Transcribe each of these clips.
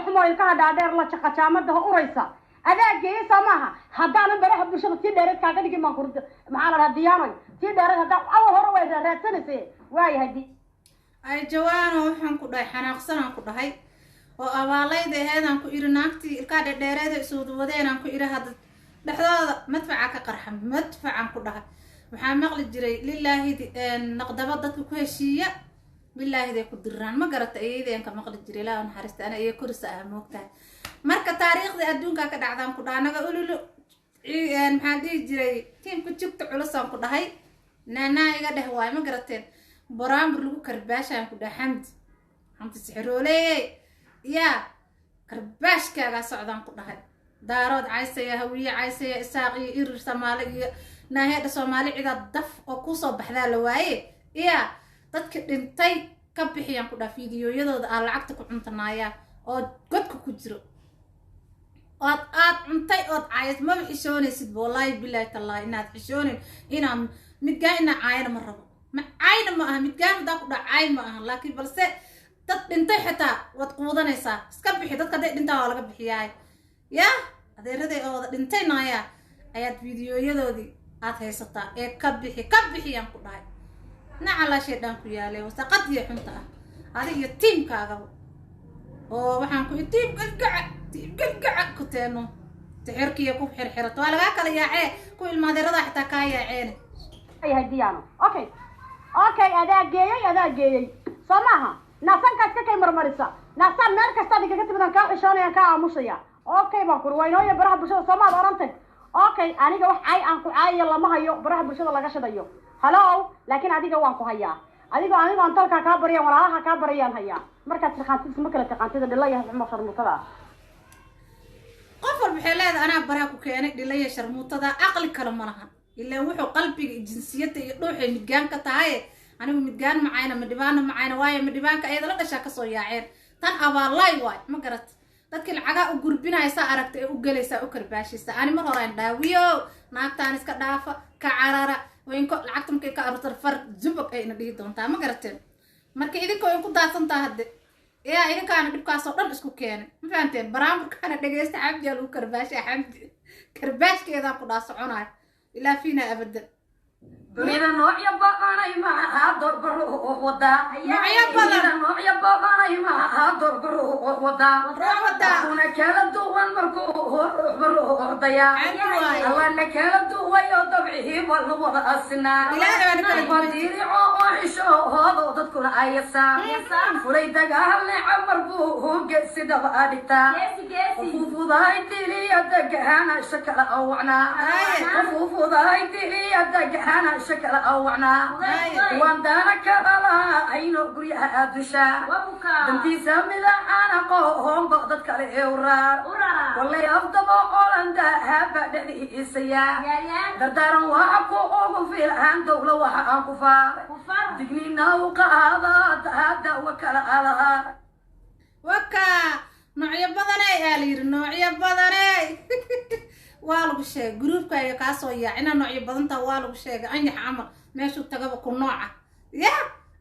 Xumo ilkaha dhaadheer la jaqajaamada uraysa adaa geeyey, soo maaha? Haddaanan baraha bulshada tii dheereed kaaga dhigin baan kur. Maxaa la dhahaa, Diyaanoy, tii dheereed haddaa awal hore way raadsanaysa waayahay di. Ay Jawaano, waxaan ku dhahay xanaaqsanaan ku dhahay oo abaalayda aheedaan ku iri, naagtii ilkaa dhedheereeda isuwadwadeenaan ku iri. Hadda dhexdooda madfaca ka qarxa, madfacaan ku dhahay. Waxaa maqli jiray lilaahidi naqdaba dadka ku heshiiya, bilaahiday ku diraan, ma garata? Ayadeen ka maqli jiray, ilaa naxariista ana iyo korisa ah, moogtahay. Marka taariikhda adduunka ka dhacdaan ku dhaha anaga ululu, maxaan dhihi jiray, tiimka jugta culusaan ku dhahay, naanaa iga dheh waay, ma garateen? Baraambur lagu karbaashaan ku dhahay. Xamdi, Xamdi Sixirooleeyey, yaa karbaashkaagaa socdaan ku dhahay. Daarood caysaya, Hawiye caysaya, Isaaq iyo Irir Soomaali iyo naaheedha Soomaali cidaa daf oo kusoo baxdaa la waaye. Yaa dadki dhintay ka bixiyaan ku dhaha fiidiyooyadooda aa lacagta ku cuntanaaya oo godka ku jiro ood aad cuntay ood caayas, maba xishoonaysid ba. Wallaahi bilaahi tallaahi inaad xishoonin. Inaan midgaan inaa caayana ma rabo, ma caayna ma aha midgaan haddaa ku dhaha caay ma aha, laakiin balse dad dhintay xitaa waad quudanaysaa. Iska bixi dadka hadday dhintaan, waa laga bixiyaay. Yaa adeeraday oo wada dhintay naaya ayaad fiidiyooyadoodii aad haysataa ee ka bixi, ka bixiyaan ku dhahay. Nacalaa shaydaan ku yaalay, wasaqadiyo xunta ah, adig iyo tiimkaagaba oo waxaan ku tiim galgaca, tiim galgaca ku teeno sixirkiiyo ku xirxirato, waa lagaa kala yaacee, ku ilmaadeeradaa xitaa kaa yaaceene. Yahay Diyaano, okay, adaa geeyey, adaa geeyey, soo maaha? Naasankaas ka kay marmarisa naasaan meel kastaad igaga timidaan kaa xishoonayaan, kaa aamusaya. Okay baan kuri, waa inooya baraha bulshada soomaad orantay. Okay, aniga wax caay aan ku caayayo lama hayo, baraha bulshada laga shidayo. Hallo, laakiin adiga waan ku hayaa. Adigoo anigo aan tolkaa kaa barayaan, walaalaha kaa barayaan hayaa. Markaad tirqaantid ma kala taqaantida dhila yahay, xumo sharmuutada ah. Qof walba waxay leedahay anaa baraha ku keenay dhilaya sharmuutada. Aqli kale ma lahan, ilaan wuxuu qalbiga iyo jinsiyadda iyo dhuuxay midgaan ka tahay. Anigu midgaan macayna, madhibaana macayna, waayo madhibaanka ayada la dhashaa kasoo yaaceen. Tan abaalaay waay, ma garat? Dadkii lacagaa u gurbinaysaa aragta ee u gelaysaa u karbaashaysa. Ani mar hore aan dhaawiyo, naagtaan iska dhaafa, ka carara waynko lacagta markay ka aruurtar far zubag ay ina dhihi doontaa, ma garateen? Marka idinkoo in ku daadsantaa hadde, yaa idinkaana dhibkaasoo dhan isku keenay, ma fahanteen? Baraamburkaana dhegeysta. Xamdiyaa lagu karbaashay, Xamdi karbaashkeedaan ku dhaa soconayo ilaa fiina abadan. Dunida noocyo badanay maxaa dorbaro wadaa? Noocyo badan. Dunida noocyo badanay maxaa dorbaro wadaa? Ruux wadaa. Kuna kala duwan markuu ruuxba ruuxdayaa. Xamdi waaye. Allana kala duwayo dabcihii waa la wada asinaa. Ilaahay baana kala duway. Wadiirico oo xishoodo dadkuna ayasaa. Fulay dagaalne camar buu geesidaba adhigtaa. Fufudahay diliya dagahana shakala awacnaa. Haye. Fufudahay diliya dagahana shakala awacnaa. Haye. Waan daana ka dhalaa ayno guryaha aadushaa. Dantiisa midaxaana qohoonba dad kale ee uraar. Wallay afdaba olanda haba dhexdiisayaa. Dardaaran waxa ku ugu filan dowla waxa aan ku faaray. Dignina u qaada dawa kala alahaa. Waka noocyo badaney aa la yidhi, noocyo badaney waa lagu sheegay. Gruubkaaga kaasoo yaacina noocyo badantaa waa lagu sheegay. Anyax camal meeshuu tagaba ku nooca ya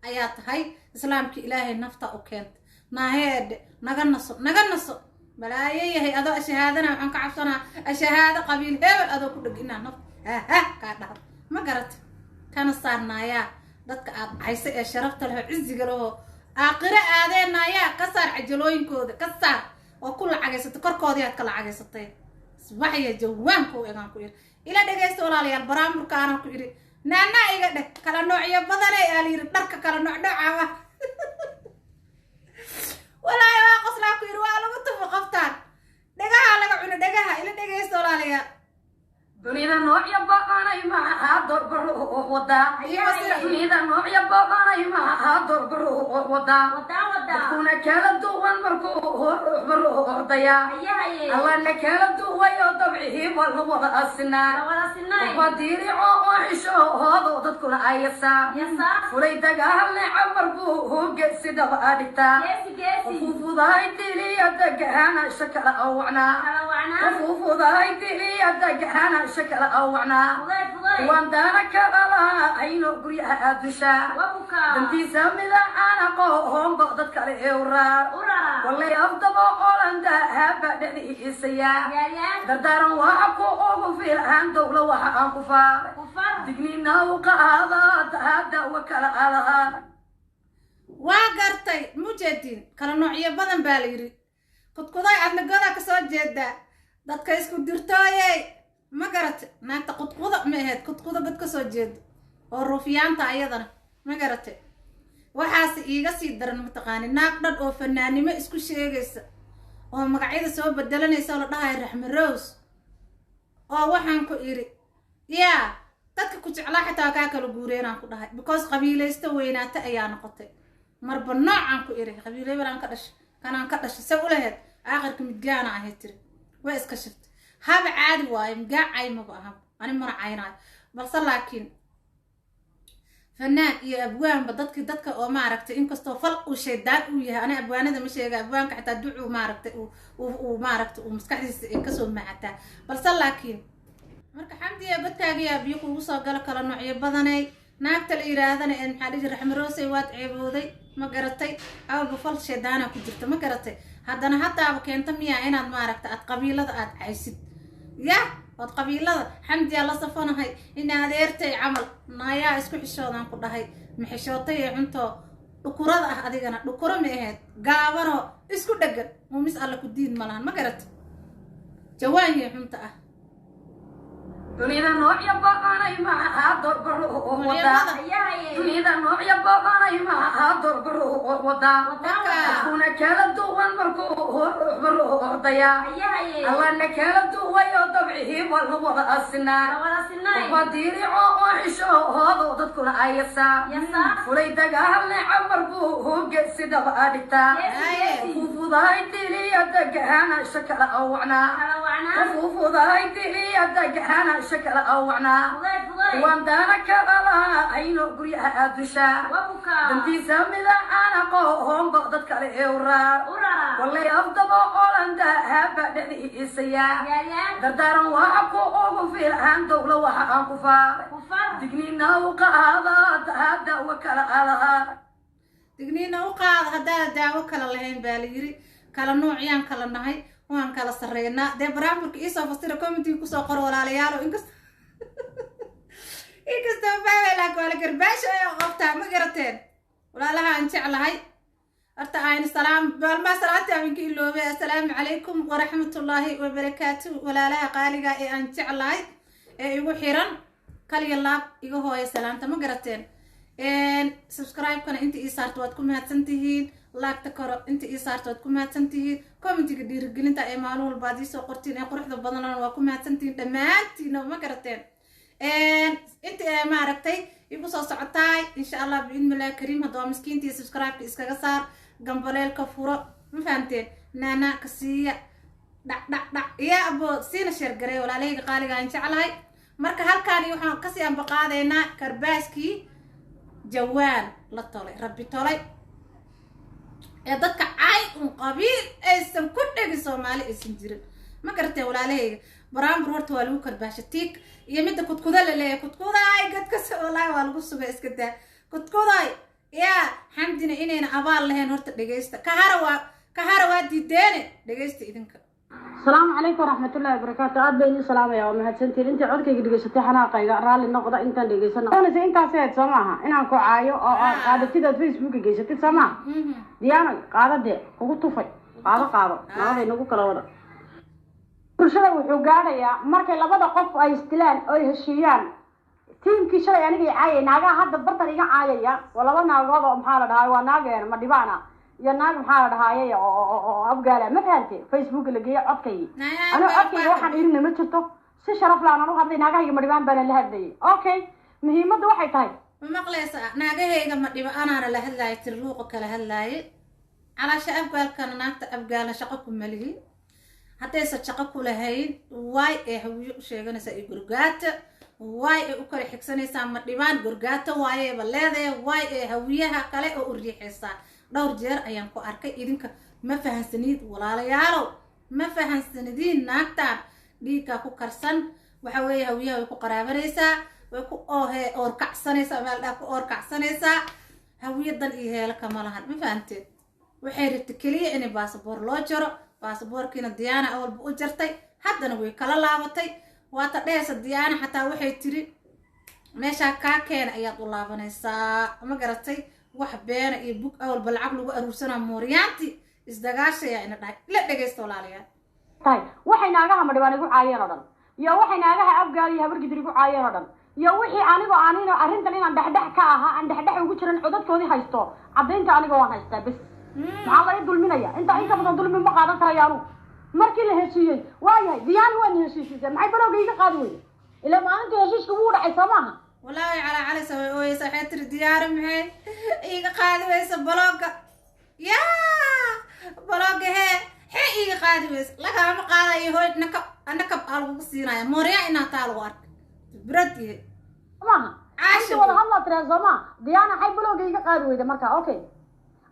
ayaa tahay. Islaamka Ilaahay nafta u keenta naaheedhe, naga naso, naga naso, balaayo yahay. Adoo ashahaadana waxaan ka cabsanaa ashahaado qabiil hebel adoo ku dheg inaa nafta ha kaa dhahdo, ma garata? Kana saarnaayaa dadka aad caysa ee sharafta leh oo ciziga lehoo aakhiro aadeenaayaa. Ka saar cajalooyinkooda, ka saar oo ku lacagaysatay korkoodii aad ka lacagaysatay. Isbaxya jawaanka u egaan ku iri. Ila dhegaysta walaalayaal, baraamurka aanan ku iri, naanaa iga dheh. Kala noocyo badanay aa la yiri, dharka kala nooc nooca ah. Walaahi waa qoslaa ku yiri, waa lagu tufo qoftaan dhagaha laga cuno dhagaha. Ila dhegaysta walaalayaal. Dunida noocyo badanay maxaa dorbaro wadaa? Dunida noocyo badanay maxaa dorbaro wadaa? Dadkuna kala duwan markuu ruuxba ruuxdayaa. Allana kala duwayo dabcihii waa la wada asinaa. Wadiirico oo xishoodo dadkuna ayasaa. Fulay dagaalne camar buu geesidaba adhigtaa. Fufudahay diliya dagahana shakala awacnaa. Fufudahay diliya dagahana shakala awacnaa. Waan daana ka dhalaa ayno guryaha aadushaa. Dantiisa midaxaana qohoonba dad kale ee uraar. Wallay afdaba olanda haba dhexdiisaya. Dardaaran waxa ku ugu filan dowla waxa aan ku faaray. Digniina u qaada daawa kala alaha. Waa gartay, mujeediin kala noocyo badan baa la yidhi. Kudkuday adna godaa kasoo jeedaa, dadka isku dirtooyey, ma garatay? Naagta qudquda ma ahayd, kudquda god kasoo jeedo oo ruufyaanta ayadana, ma garatay? Waxaase iiga sii daran, mataqaani, naag dhan oo fanaanimo isku sheegaysa oo magacyada soo bedelanaysa oo la dhahayo Raxme Rose, oo waxaan ku idhi yaa dadka ku jeclaa xitaa kaa kala guureenaan ku dhahay, because qabiilaysto weynaata ayaa noqotay. Marba noocaan ku iri, qabiilaybalaan ka dhashay, kanaan ka dhashay, se ulaheed aakhirka midgaana ahayd tiri, way iska shiftay. Haba caadi waayo, midgaa cay maba aha, ani mana caynaayo, balse laakiin fanaan iyo abwaanba dadki dadka oo maaragtay, inkastoo fal uu shaydaan uu yahay. Ani abwaanada ma sheega, abwaanka xitaa ducuu maaragtay uu maaragtay uu maskaxdiisa ay kasoo macataa, balse laakiin marka Xamdiya godkaagiyaa biyo kugu soo galo. Kala noocyo badanay naagta la yiraahdana ee maxaa dhihi, Raxmaroosey, waad ceebooday, ma garatay? Awalba fal shaydaana ku jirta, ma garatay? Haddana haddaaba keenta miyaa inaad maaragta aad qabiilada aad caysid ya ood qabiilada Xamdiyaa la safanahay in adeertay camal naayaa isku xishoodaan ku dhahay. Ma xishootay ee cuntoo dhukurada ah? Adigana dhukuro ma ahayd, gaabanoo isku dhegan, muumis alle ku diin ma lahan, ma garatay? Jawaanyay xunta ah. Dunida noocyo badanay maaha dorbaro wadaa. Dunida noocyo badanay maaha dorbaro wadaa. Dadkuna kala duwan markuu ruuxba ruuxdayaa. Allana kala duwayo dabcihii waa la wada asinaa. Qofba diirico oo xishoodo dadkuna ayasaa. Fulay dagaalne camar buu hoge sidaba dhigtaa. Fufudahay diliya dagahana shakala awacnaa. Fufudahay diliya dagahana shakala awacnaa. Waan daana kala ayno guryaha aadushaa. Dantiisa midacana qoomba dad kale ee uraar. Wallay afdaba olanda haba dhexdiisaya. Dardaaran waxa ku ugu filan dowla waxa aan ku faaray. Digniina u qaada daawa kala alaha. Digniina u qaada haddaada daawo kala lahayn baa la yiri. Kala noocyaan kala nahay, waan kala sarreynaa. Dee barnaamijka iisoo fasira, commentiga kusoo qoro, walaalayaalo. Inkastoo fahmay, laakiin waa la garbaasho ayaa qabtaa, ma garateen? Walaalaha aan jeclahay, horta aynu salaam maalmaha salaanta aminka iloobay. Assalaamu calaykum waraxmatullaahi wabarakaatu, walaalaha qaaliga ee aan jeclahay ee igu xiran, kaliya laab iga hooya salaanta, ma garateen? Subscribe-kana inta ii saarta waad ku mahadsan tihiin, laagta koro inta ii saarta waad ku mahadsan tihiin, commentiga dhiirigelinta ee maalin walba aad iisoo qortiin ee quruxda badanana waa ku mahadsan tihiin dhammaantiina, ma garateen? Inta maaragtay igu soo socotaay, insha Allah biidnillahi kariim. Hadda waa miskiintii, subscribe-ka iskaga saar, gambaleelka furo, ma fahamteen? Naana ka siiya dhac dhac dhac iyo abo siina share gareey, walaalahayga qaaliga aan jeclahay. Marka halkaani waxaan kasii ambaqaadaynaa karbaaskii Jawaan la tolay, rabbi tolay, ee dadka cay un qabiil aysan ku dhegin, Soomaali aysan jirin, ma garatee? Walaalahayga, baraambur horta waa lagu karbaasha tiig iyo midda kudkuda la leeyahay. Kudkudaay gadkas wallaahi waa lagu sugay, iska daa kudkuday yaa Xamdina inayna abaal lahayn. Horta dhegaysta, kahara waa kahara, waa diideene, dhegaysta idinka. Asalaamu calaykum waraxmatullahi wabarakaatu. Aad baan idin salaamaya, waa mahadsantihiin intii codkayga dhegeysatay. Xanaaqayga raalli noqda intaan dhegeysana. Doonaysa intaas ahayd, soo maaha? Inaan ku caayo oo aad qaadatid, aad Facebooka geysatid, soo maaha? Diyaano qaadadee kugu tufay, qaado qaado, nabaday nagu kala wada. Bulshada wuxuu gaadhayaa markay labada qof ay isdilaan oo ay heshiiyaan. Tiimkii shalay aniga i caayay, naagaha hadda bartan iga caayaya waa laba naagood oo maxaa la dhahay, waa naageen ma dhibaana iyo naag maxaa la dhahaaye oo Abgaala, ma fahante? Facebooka la geeyey codkaygii. Aniga codkayga waxaan irina ma jirto, si sharaf laan u hadlay, naagahayga ma dhibaan baana la hadlayay. Okay, muhiimadda waxay tahay Ma maqlaysa? Naagahayga ma dhibo anaana la hadlaaya, tiri luuqa kala hadlaaye calaasha Abgaalkana. Naagta Abgaalna shaqo ku malihi, haddaysan shaqo ku lahayn waay ee Hawiyo u sheeganaysaa iyo Gorgaata, waay ee u kala xigsanaysaa ma dhibaan Gorgaato waayeba leedahay, waay ee Hawiyaha kale oo u riixaysaa. Dhowr jeer ayaan ku arkay. Idinka ma fahansaniid, walaalayaalow, ma fahansanidiin. Naagtaan dhiiggaa ku karsan waxa weeye Hawiyaha way ku qaraabanaysaa, way ku oohe oorkacsanaysaa, meel dhaa ku oorkacsanaysaa. Hawiyadan iyo heelo kama lahan, ma fahanteed? Waxay rabtay keliya inay baasaboor loo jaro. Baasaboorkiina Diyaana awalba u jartay, haddana way kala laabatay. Waata dhehaysa Diyaana xataa waxay tiri meeshaa kaa keena ayaad u laabanaysaa. Ma garatay? Wax beena iyo bug awalba lacag lagu aruursanaa, mooryaanti isdagaashayaa ina dhahay. La dhegaysta, walaalayaal. Tahay waxay naagaha Madhibaan igu caayeen oo dhan, iyo waxay naagaha Abgaal iyo Habargidir igu caayeen oo dhan, iyo wixii anigoo aanina arrintan inaan dhexdhex ka ahaa, aan dhexdhex ugu jiran, codadkoodii haysto, caddaynta aniga waan haystaa. Bes, maxaa laga dulminaya? Intaa in ka badan dulmi ma qaadan karayaanu. Markii la heshiiyey, waayahay, Diyaani waan heshiisiisay, maxay balowga iiga qaadi weyday? Ilaa maalintii heshiiska wuu dhacay, soo maaha? Walaahi calaa calisa way ooyeysa. Waxay tiri Diyaari maxay iiga qaadi weysa balooga? Yaa balooga hee xee iiga qaadi weysa? Lagaama qaadayo hooy, nakab nakab aa lagugu siinaya. Mooryaa inaa taa lagu arkay brad yahay. Maaha? Caasha. Inta wada hadlaa tiraa, soo maa? Diyaana xay balowga iiga qaadi weyda marka? Okay,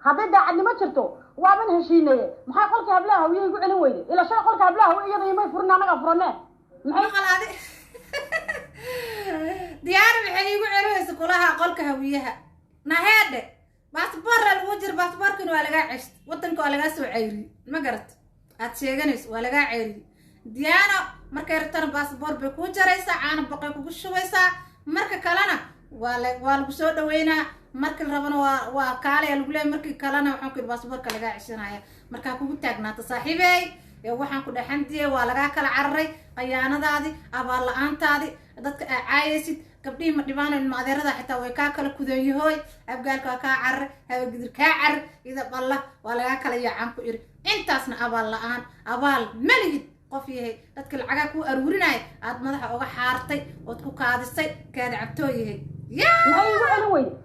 hadday daacadnimo jirto, waaban heshiinaye, maxay qolka hablaha hawiye igu celin weyday? Ila shalay qolka hablaha hawiye iyada imay furin, annagaa furanee, maxay? Maqal adi, Diyaari maxay iigu celinaysa kulaha qolka hawiyaha? Naheedhe, baasboorra lagu jira, baasboorkina waa lagaa cesht, wadanka waa lagaa soo ceyriyey. Ma garat? Aad sheeganayso waa lagaa ceyriyey. Diyaano markay rabtana baasboor bay kuu jaraysaa, caana boqay kugu shubaysaa. Marka kalena waa lagu soo dhaweynaa, markii la rabana waa kaalaya lagu leeyahay, markii kalena waxaan ku yidhi baasboorka lagaa ceshanaya. Markaa kugu taagnaata saaxiibey ee waxaan ku dhexantiyey, waa lagaa kala cararay. Qayaanadaadii, abaal la-aantaadii, dadka aa caayaysid, gabdhihii ma dhibaano, ilma adeerada xitaa way kaa kala kudanyahoy. Abgaalka waa kaa cararay, Habagidir kaa carar, idab Allah waa lagaa kala yaacaan ku iri. Intaasna abaal la-aan, abaal malihid qof yahay. Dadka lacagaa kuu aruurinaya aad madaxa uga xaartay ood ku kaadisay, kaada cabtoo yahay yaa. Maxay igu celin weyday?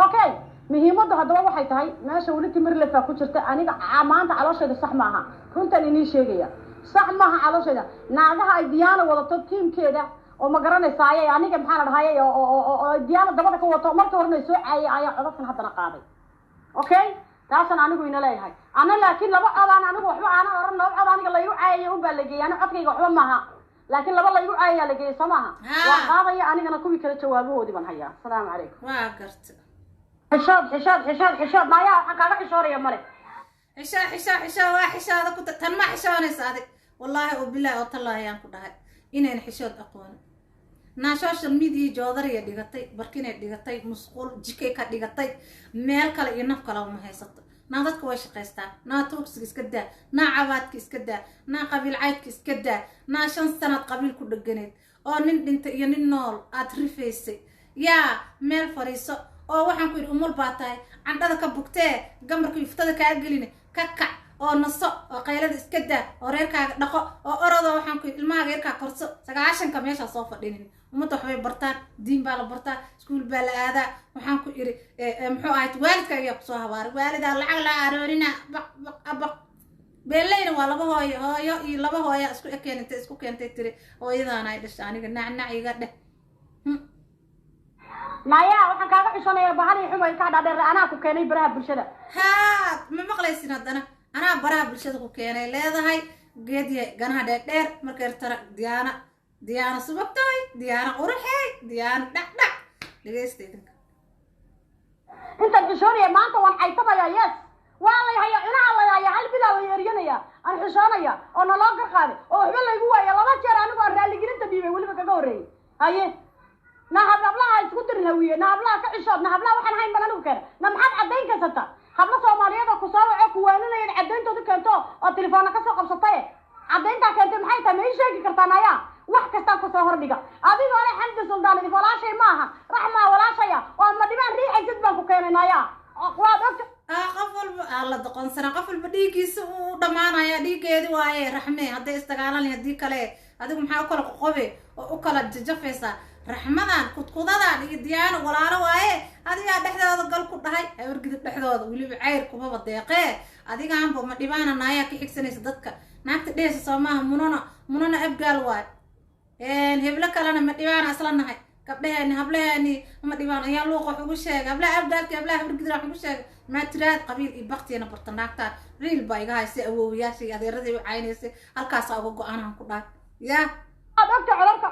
Okay, muhiimaddu haddaba waxay tahay meesha weli timir lefaa ku jirta. Aniga maanta calooshayda sax maaha, runtaan inii sheegaya, sax maaha calooshayda. Naagaha ay Diyaana wadato, tiimkeeda oo ma garanaysaaye, aniga maxaa la dhahaye, oo Diyaana dabada ka wato, markii horena soo caayay, ayaa codadkan haddana qaaday. Okay, taasaan anigu ina leeyahay ana, laakiin laba codaan anigu waxba aanan oran, laba cod aniga laygu caayaya un baa la geeyay. Ani codkayga waxba maaha, laakiin laba laygu caayayaa la geeyay, soo maaha? Waan qaadaya anigana, kuwii kale jawaabahoodii baan hayaa. Asalaamu calaykum. Waa garta. Xishood, xishood, xishood, xishood. Maayaa waxaan kaaga xishooraya male. Xishaa, xishaa, xishaa, waa xishaada ku tan ma xishoonaysa adig. Wallaahi oo bilaahi oo tallaahi ayaan ku dhahay inayna xishood aqoonin. Naa social media joodariya dhigatay, barkinay dhigatay, musquul jikay ka dhigatay, meel kale iyo naf kale uma haysato. Naa dadka way shaqaystaan. Naa tuugsiga iska daa, naa cabaadka iska daa, naa qabiil caydka iska daa. Naa 5 sanaad qabiil ku dhaganeed oo nin dhintay iyo nin nool aad rifaysay. Yaa meel fadhiiso oo waxaan ku yidhi umul baa tahay, candhada ka bugtee, gambarka yuftada kaa geline, ka kac oo naso oo qaylada iska daa oo reerkaaga dhaqo oo orodo. Waxaan ku yidhi ilmahaaga yarkaa korso. 90-ka meeshaa soo fadhinin. Ummadda waxbay bartaan, diin baa la bartaa, iskuul baa la aadaa. Waxaan ku idhi muxuu ahayd, waalidka ayaa kusoo habaaray, waalidaa lacag la aroorina, baq baq abaq beeleyna. Waa laba hooyo, hooyo iyo laba hooya isku ekeen, intay isku keentay tiri hooyadaana ay dhashay aniga nacnac iga dheh. Maya, waxaan kaaga xishoonayaa bahal iyo xuma ilkaha dhaadheer. Anaa ku keenay baraha bulshada. Haa, ma maqlaysin? Haddana anaa baraha bulshada ku keenay leedahay. Geedya ganaha dheerdheer markay tara Diyaana, Diyaana subagtay, Diyaana quraxey, Diyaana dhacdhac. Dhegeysta idinka. Intaan xishoonaya maanta waan caytamaya. Yes, waa lay hayaa, cunaha lay hayaa, hal bilaa lay eryanaya. Aan xishoonaya oo naloo gar qaaday oo waxba laygu waaya. Laba jeer anigu aan raaligelinta dhiibay, weliba kaga horreeyey. Haye, na hablaha isku dirin hawiye, na hablaha ka xishood, na hablaha waxaan hayn baan anigu keena. Na maxaad caddayn kaysata? Hablo Soomaaliyeed oo kusoo waco kuwaaninaya caddayntooda keento oo telefoona kasoo qabsataye, caddayntaa keentay maxay tahay? Ma ii sheegi kartaan? Ayaa wax kastaan kusoo hordhiga adigoo le Xamdi Suldaan idif walaashay maaha, Raxmaa walaashaya oo ma dhibaan riixaysid baan ku keenay. Naya, waad ogta. Qof walba aa la doqonsana, qof walba dhiiggiisa uu dhammaanaya, dhiiggeedi waaye Raxme. Hadday isdagaalan, haddii kale adigu maxaa u kala qoqobe oo u kala jajafaysaa? Raxmadan kudkudadan iyo Diyaano walaalo waaye, adigaa dhexdooda gal ku dhahay. Habargidib dhexdooda weliba cayr kumaba deeqee. Adigaanba ma dhibaana naayaa ka xigsanaysa dadka naagta dhehaysa, soo maaha? Munana, Munana Abgaal waaye, heblo kalena ma dhibaana isla nahay. Gabdhaheeni, hablaheeni ma dhibaan ayaa luuqa wax ugu sheegay, hablaha Abgaalki, hablaha Habargidir wax ugu sheegay. Maa tiraad qabiil iyo baktiyana barta naagtaan. Riil baa iga haysay, awoowayaashii adeeradii u caynaysay halkaasaa uga go-aanaan ku dhahay yaa. Waad ogta, codarka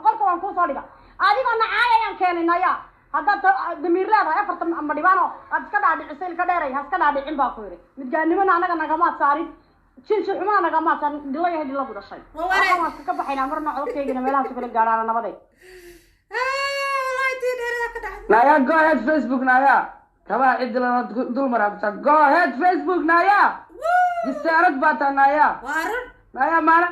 qolka waan kuusoo dhiga. Adigoo nacaay ayaan keenay. Naya, Haddaad damiir leedahay, afarta ma dhibaano aad iska dhaadhicisay ilka dheeray, ha iska dhaadhicin baa ku yidhi. Midgaannimona annaga nagamaad saarin, jinsi xumana nagamaad saarin. Dhilo yahay, dhilo bu dhashay. Waa wareeg. Halkan waan iska baxaynaa, marna codadkaygana meelahaas kala gaadhaana nabaday. Wallahi tii dheerada ka dhacday. Naya, go ahead Facebook. Naya, kabaha ciddi lala dul maraabta. Go ahead Facebook. Naya, jisaarad baa taa naya. Waa run. Naya maana.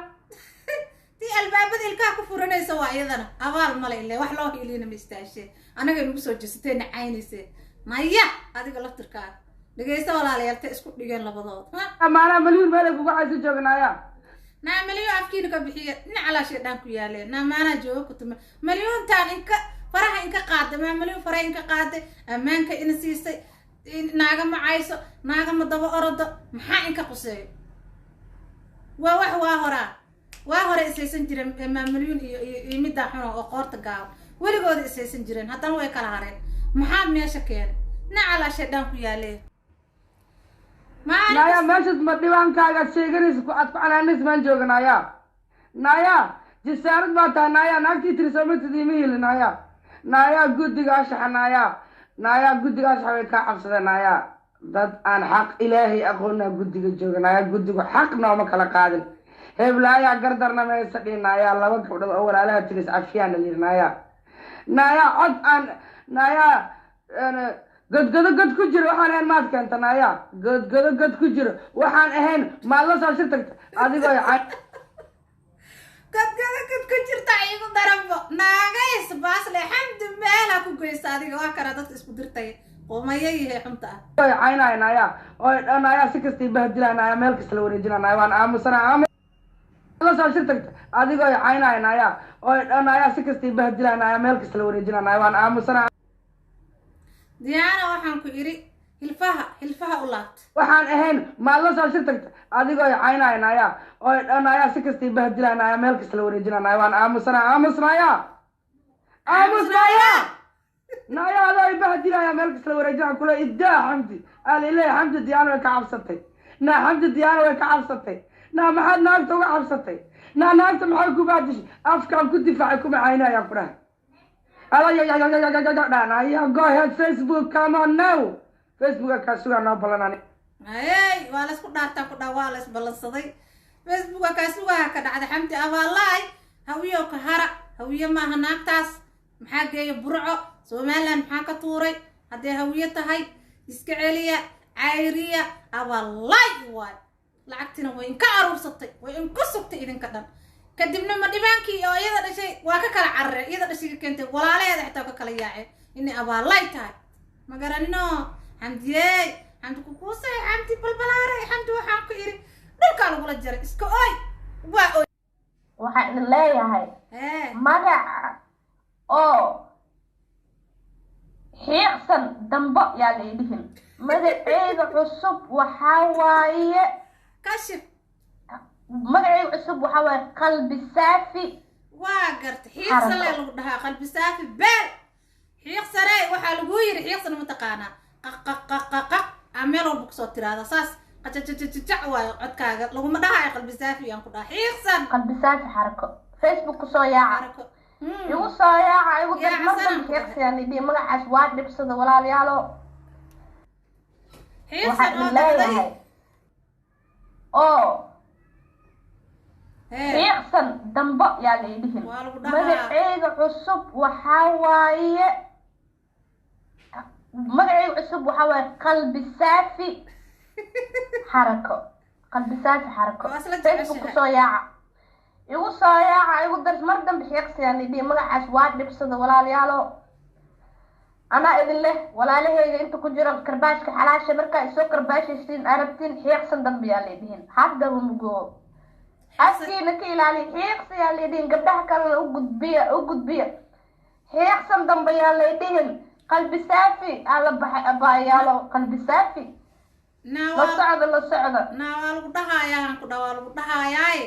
Tii albaabada ilkaha ku furanaysa waa iyadana abaal male, ile wax loo hiilina ma istaashee, annaga nagu soo jeesatee nacaynayse. Naya, adiga laftirkaaga dhegaysta. Walaalayaal, ta isku dhigeen labadood ha. Maanaa malyuun meel ay kugu cayso jooga naya. Naa malyuun afkiina ka bixiya, dhinac calaa dhaan ku yaaleen. Naa maanaa jooga ku tuma malyuuntaan inka faraha inka qaada, maa malyuun faraha inka qaaday, ammaanka ina siisay, naaga ma cayso, naaga ma daba orodo. Maxaa inka quseeyo? Waa wax waa horaa, waa hore ishaysan jireen maamalyuun iyo middaa xuno oo qoorta gaaban, weligooda ishaysan jireen, haddana way kala hareen. Maxaa meesha keenay? Nacalaa shaydaan ku yaalee. Naya, meeshaas ma dhibaankaaga sheeganaysa ku aad ku canaanaysa maan jooga naya. Naya, jisaarad baa tahay naya. Naagtii tiri soomatid ima heli naya. Naya, guddiga ashaxa naya. Naya, guddiga ashaxa way kaa cabsadeen naya. Dad aan xaq ilaahay aqoonaa guddiga jooga naya. Guddigu xaq nooma kala qaadin. Heblaayaa gardarna meesa dhihin naya. Laba gabdhood oo walaalaha tiris cafiyaana layidhi naya. Naya, cod aan naya godgodo god ku jiro waxaan ahayn maad keenta naya. Godgodo god ku jiro waxaan ahayn maad la soo shir tagta adigoo Godgodo god ku jirta iigu daranbo. Naagays baasle xamdi meelha ku goysta adiga, waa kana dadka isku dirtay qumaya yahay xunta ah. Oy caynaya naya, oy naya, si kastay bahdilaa naya, meel kasta la wareejinaa naya. Waan aamusana la soo shir tagta adigoo caynaya naya, oy naya, si kastay bahdilaa naya, meel kasta la wareejinaa naya. Waan aamusana. Diyaana, waxaan ku idhi hilfaha hilfaha u laabta. Waxaan ahayn maad la soo shir tagta adigoo caynaya naya, oy naya, si kastay bahdilaa naya, meel kasta la wareejinaa naya. Waan aamusana. Aamusnaya, aamusnaya naya, adoo ay bahdilaya meel kasta la wareejinaa kula idaa. Xamdi alileh, Xamdi Diyaana way ka cabsatay naa. Xamdi Diyaana way ka cabsatay naa. Maxaad naagta uga cabsatay naa? Naagta maxay ku bahdishay? Afkaan ku difaacay, kuma caynayaan ku dhahay. Naya, go ahead Facebook, come on now. Facebook kaa sugaa, noo ballan. Ayey, waa la isku dhaartaa ku dhaa, waa la isballansaday. Facebooka kaa sugaha ka dhacday. Xamdi abaalaay, hawiyow ka hara. Hawiye maaha naagtaas. Maxaa geeya Burco Somaliland? Maxaa ka tuuray hadday hawiye tahay? Iska celiya, cayriya, abaalaay waay. Lacagtina way inka aruursatay, way inku sugtay idinka dhan. Kadibna ma dhibaankii oo iyada dhashay waa ka kala carareen, iyada dhashay ka keentay, walaalaheeda xitaa ka kala yaaceen inay abaalaay tahay. Ma garanino. Xamdiyey, Xamdi kukuusay, Xamdi balbalaaray, Xamdi waxaan ku idhi dhulkaa lagula jaray. Iska oy, waa oy. Waxaan idin leeyahay hee magaca oo xiiqsan dambo yaa la idhihin. Magaceyga cusub waxaa waaye kashif. Magaceyga cusub waxaa waaye Qalbi Saafi. Waa garta, xiiqsale lagu dhahaa Qalbi Saafi beel. Xiiqsane waxaa lagu yiri, xiiqsan mataqaanaa? Qaqaqaqaqaq aa meel walba kusoo tiraada, saas qajajajajac waayo codkaaga. Laguma dhahayo Qalbi Saafi, aan ku dhaha xiiqsan. Qalbi Saafi xarako, Facebook kusoo yaaca. Xarako. Igu soo yaaca, igu dar. Yaaca mar sanam dambe xiiqsiyaan idhihi, magacaas waa dhibsada walaalayaalo. Xiiqsan waxaan oo idin dhacday leeyahay oo hee xiiqsan dambo yaa la idhihin. Waa lagu dhahaa. Magaceyga cusub waxaa waaye, magaceyga cusub waxaa waaye Qalbi Saafi xarako, Qalbi Saafi xarako. Waa isla Facebook jeceshahay. kusoo yaaca, igu soo yaaca, igu dar. Mar dambe xiiqsiyaan idhihi, magacaas waa dhibsada walaalayaalo. Anaa idin leh walaalahayga inta ku jira karbaashka xalaasha, markaa isoo karbaashaysiin arabtiin, xiiqsan dambe yaa laydhihin. Haddaba mugo afkiina ka ilaaliya, xiiqsi yaa laydhihin. Gabdhaha kalena u gudbiya, u gudbiya. Xiiqsan dambe yaa laydhihin. Qalbi Saafi aa la baxay abaayaalo, Qalbi Saafi. Naa la waa socda, la socda. Naa waa lagu dhahayaa, aan ku dhaha waa lagu dhahayaaye.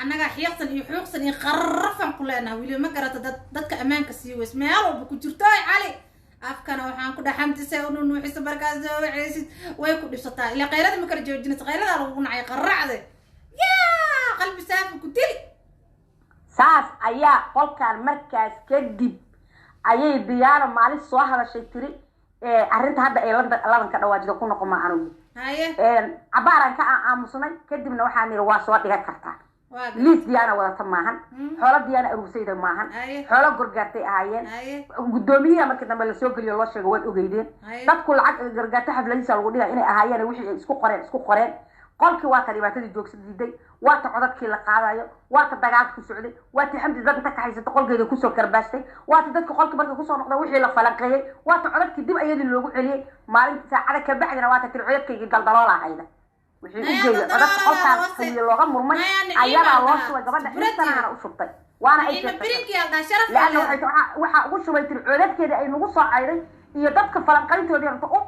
Annaga xiiqsan iyo xuuqsan iyo qararafan ku leenahay weli ma garata. Dad dadka ammaanka sii weys meel walba ku jirto. Oy cali afkana waxaan ku dhaha xamdise u nunuuxisa markaas soo waceysid way ku dhibsataa, ilaa qaylada ma kala joojinaysa, qayladaa lagugu nacay qarracde. Yaa Qalbi Saafi ku dili. Saas ayaa qolkaan markaas kadib Ayay Diyaano maalin soo hadashay, tiri arrinta hadda ay London labanka dhawaajida ku noqon ma anugu. Cabaaraan ka aamusnay, kadibna waxaan niri waa soo dhigan kartaa. Liis Diyaana wadata maahan, xoolo Diyaana aruursayda maahan, xoolo Gorgaartay ahaayeen. Guddoomiyaha markii dambe lasoo geliyo loo sheego, waad ogeydeen. Dadku lacag Gargaarta xafladiisa lagu dhiga inay ahaayeen wixii ay isku qoreen, isku qoreen qolkii. Waa ta dhibaatadii joogsa diiday, waa ta codadkii la qaadayo, waa ta dagaalka ku socday, waa ta Xamdi dad inta ka haysata qolkeeda kusoo karbaashtay, waa ta dadka qolkii markay kusoo noqda wixii la falanqeeyey, waa ta codadkii dib ayadii loogu celiyey maalinta saacada ka bacdina, waa ta tiri codadkaygii daldaloola hayda wixii u geeyay codadka qolkaan hawiye looga murmay, ayadaa loo shubay gabadha xilsanahana u shubtay, waana ay sheegtay leanna waxay waxaa ugu shubay tiri codadkeeda ay nagu soo cayday iyo dadka falanqayntoodii rabta u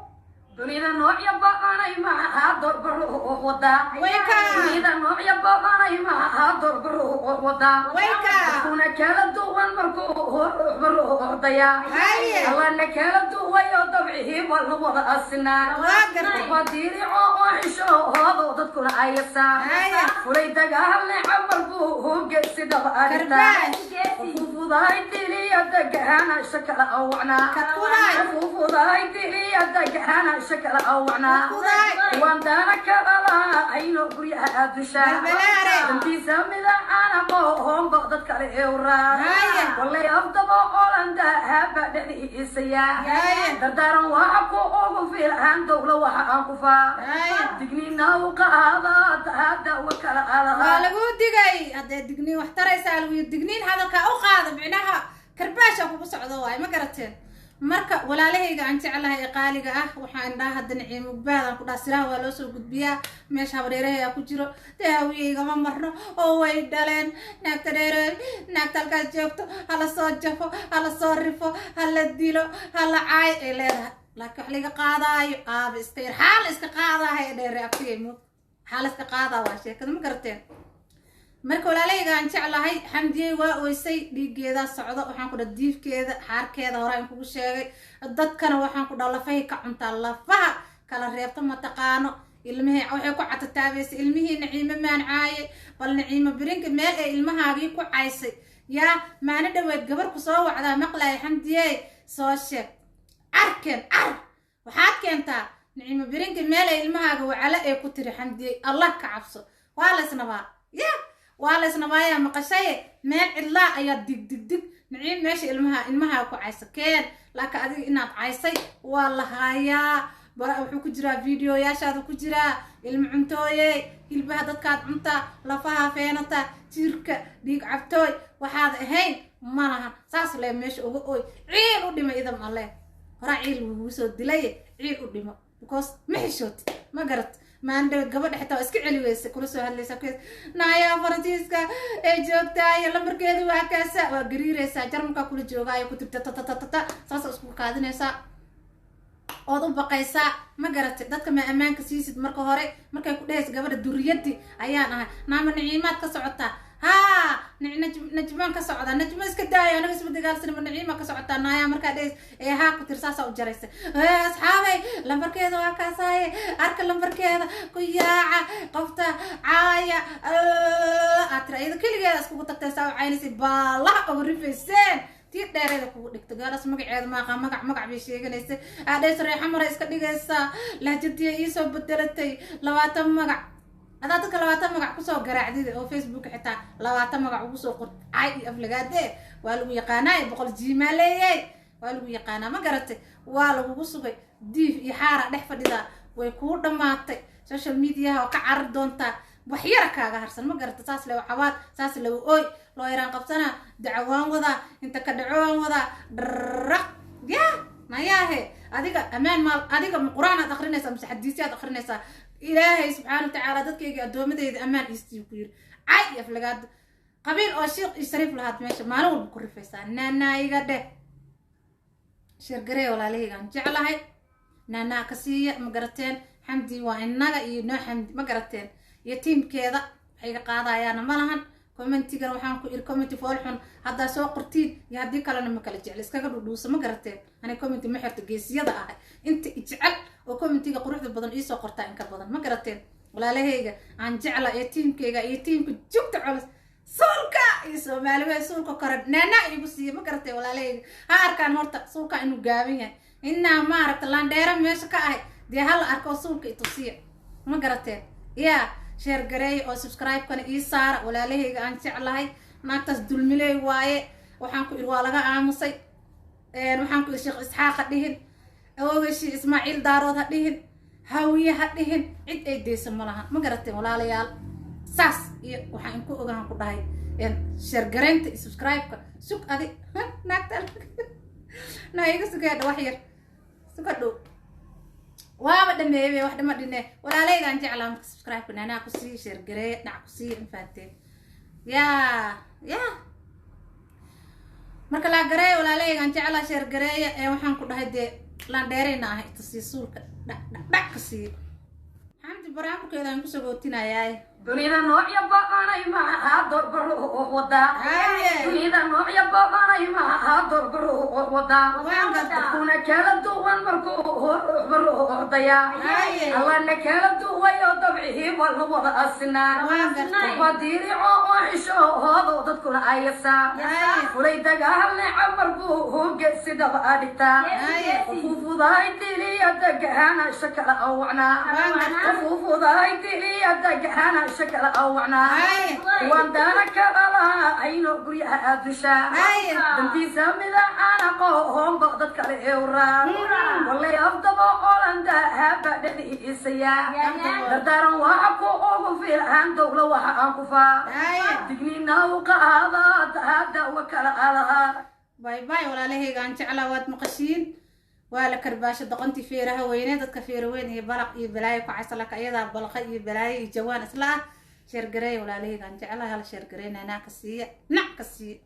Dunida noocya badanay maxaa dorbaro wadaa? Dunida noocya badanay maxaa dorbaro wadaa? Dadkuna kala duwan markuu ruuxbaruuxdayaa, Allana kala duwayo dabcihii waa la wada asinaa, wadiirico oo xishoodo dadkuna ayasaa fulay dagaalne camal buu geesi dhaba arrintaa fufudahay diliya dagahana shakala awacnaa, fufudahay diliya dagahana shakala awacnaa, waan daana kala lahayno guryaha dushaa dantiisa midacana qoomba dad kale ewraa walay afdaba olanda haba dhexdiisaya dardaaran waxa ku ugu filan dowla waxa aan ku faa dignina u qaada daawa kala waa lagu digay. Haddee digniin wax taraysaa lagu yiri, digniin hadalkaa u qaada, micnaha karbaasha kugu socdo waaye, ma garateen? Marka walaalahayga aan jeclahay ee qaaliga ah, waxaan indhaha hadda Naciimo Ugbaadaan ku dhaha siraha waa loo soo gudbiyaa. Meesha habareerahay ku jiro dee hawiyaygama marno oo way dhaleen naagta dheere, naagta halkaas joogto hala soo jafo, hala soo rifo, hala dilo, hala caay ay leedahay, laakiin wax laga qaadaayo aaba iska yar xaal iska qaadaahay dheere abtigay moog xaal iska qaadaa waa sheekada, ma garateen? Marka walaalahayga aan jeclahay, Xamdiyey waa oysay, dhiiggeedaa socdo. Waxaan ku dhaha diifkeeda xaarkeeda hore aan kugu sheegay, dadkana waxaan ku dhaha lafahay ka cuntaa, lafaha kala reebto mataqaano. Ilmihii waxay ku catataabaysay ilmihii Naciimo maan caaye, bal Naciimo birinka meel ay ilmahaagii ku caysay yaa maana dhaweed gabar ku soo wacdaa maqlaaya. Xamdiyey soo sheeg, carkeen car waxaad keentaa Naciimo birinka meel ay ilmahaaga wacalo ee ku tiri. Xamdiyey, Allah ka cabso, waa la isnabaa ya, waa la isnabaayaa maqashaye. Meel cidlaa ayaa dig dig dig Naciim meesha ilmaha ilmaha ku caysa keen, laakiin adiga inaad caysay waa la haayaa. Wuxuu ku jiraa videoyaashaada ku jiraa ilmo cuntooye, hilbaha dadkaad cuntaa, lafaha feenata, jirka dhiig cabtooy, waxaad ahayn ma lahan. Saas lee meesha uga ooy, ciil u dhima idam alle horaa ciil wugu soo dilay, ciil u dhimo because ma xishootid, ma garat? Maandhaweed gabadha xitaa waa iska celi weysa kula soo hadlaysa ku naayaa Faransiiska ee joogtaayo, lambarkeedu waa kaasa, waa gariireysaa, Jarmalkaa kula joogaayo ku tirta tatatata, saasa isku kaadinaysaa ood u baqaysaa, ma garatay? Dadka ma ammaanka siisid marka hore markay ku dhehaysa gabadha duriyadii ayaan ahay, naama Naciimaad ka socotaa? Haa, Najmaan ka socdaa, Najma iska daayo, anaga isma dagaalsan, ma Naciima ka socotaa naayaa? Markaa dhehays ee haa ku tir, saasaa u jaraysa. Asxaabay, lambarkeeda waa kaasaaye, arka lambarkeeda ku yaaca, qofta caaya aad tira iyada keligeeda iskugu tagtay, saa u caynaysay, baalaha uga rifayseen tii dheereeda kugu dhigto gaadhaas magaceeda maaqa, magac magac bay sheeganaysay, aadhaysa reexa mara iska dhigaysaa, lahjadiya iisoo bedelatay 20 magac, adaa dadka 20 magac kusoo garaacdid oo Facebook xitaa 20 magac ugu soo qort, cay iyo aflagaade waa lagu yaqaanaay, 100 jiimaa leeyay waa lagu yaqaanaa, ma garatay? Waa lagugu sugay diif iyo xaara dhex fadhidaa, way kuu dhammaatay. Social mediaha waa ka carari doontaa, wax yara kaaga harsan, ma garata? Saas lewa cabaad, saas lewa ooy, loo yaraan qabsanaa, dacwaan wadaa, inta ka dhacowaan wadaa dharaq ya nayaahe. Adiga ammaan maal, adiga ma qur-aan aad akrinaysaa mise xadiisyaad akrinaysaa? Ilaahay subxaana watacaala dadkayga addoomadeyda ammaan iistii ku yiri, cay iyo aflagaado qabiil oo shiiq iyo shariif lahaad meesha maalin walba ku rifaysaa. Naanaa iga dheh, sheergaree walaalahaygaan jeclahay, naanaa ka siiya, ma garateen? Xamdi waa innaga iyo noo Xamdi, ma garateen? Iyo tiimkeeda waxay iga qaadayaana ma lahan. Commentigana waxaan ku iri commenti fool xun haddaa soo qortiin iyo haddii kalena ma kala jecel, iskaga dhudhuusa, ma garateen? Aniga commenti ma xirto, geesiyada ahay inta ijecel oo commentiga quruxda badan iisoo qortaa inka badan, ma garateen? Walaalahayga aan jecla ee tiimkayga iyo tiimka jugta culus suulka Iyo Soomaali wey suulka kore naana igu siiya, ma garatay walaalahayga? Ha arkaan horta suulka inuu gaaban yahay, inaa maaragta laandheera meesha ka ahay. Dee hala arko suulka itusiya, ma garateen? Yaa share gareeya oo subscribe-kana ii saara, walaalahayga aan jeclahay. Naagtaas dulmiley waaye. Waxaan ku iri waa laga aamusay. Waxaan ku iri Sheekh Isxaaq ha dhihin, awoogashi Ismaaciil Daarood ha dhihin, Hawiye ha dhihin, cid ay deyso ma laha, ma garateen walaalayaal? Saas iyo waxaan inku ogahan ku dhahay share gareynta iyo subscribe-ka. Sug adi naagta naa iga sugeedha, wax yar suga dhow, waaba dhameeyey, wax dhama dhine. Walaalaygaan jeclaa, marka subscribe-ka naanaa ku sii share gareeya, dhac ku sii infaanteen. Yaa yaa marka laa gareeya, walaalaygaan jeclaa, share gareeya. Ee waxaan ku dhahay dee laandheerayna ah itusii suulka dhac dhac dhac ka siiyo. Xamdi barnaamijkeeda aan kusoo gootinayaay. Dunida noocya badanay maaha dorbaro wadaa. Dunida noocya badanay maaha dorbaro wadaa. Dadkuna kala duwan markuu ruuxba ruuxdaya. Allana kala duwayo dabcihii waa la wada asinaa. Qofba diirico oo xishoodo dadkuna ayasaa. Fulay dagaal necab markuu hogeysi dhaba adhigtaa. Qofufudahay diliya degahana shakala awacnaa. Qofufudahay diliya degahana shakala awacnaa. Waan daana kala lahaa ayno guryaha aadushaa. Dantiisa midacana qohomba dad kale ewraa. Walay afdaba olanda haba dhexdiisaya. Dardaaran waxa ku ugu filan dowla waxa aan ku faa. Digniina u qaada dawa kala alahaa. Bye bye walaalahayga aan jeclaa, waad maqashiin. Waa la karbaasho doqontii feeraha weyne, dadka feera weyn iyo balaq iyo balaayo ku casalaka, iyadaa balqa iyo balaayo iyo jawaan isla ah. Share gareeya walaalahayga aan jeclaa, hala share gareey, naanaa ka siiya, nac ka siiya.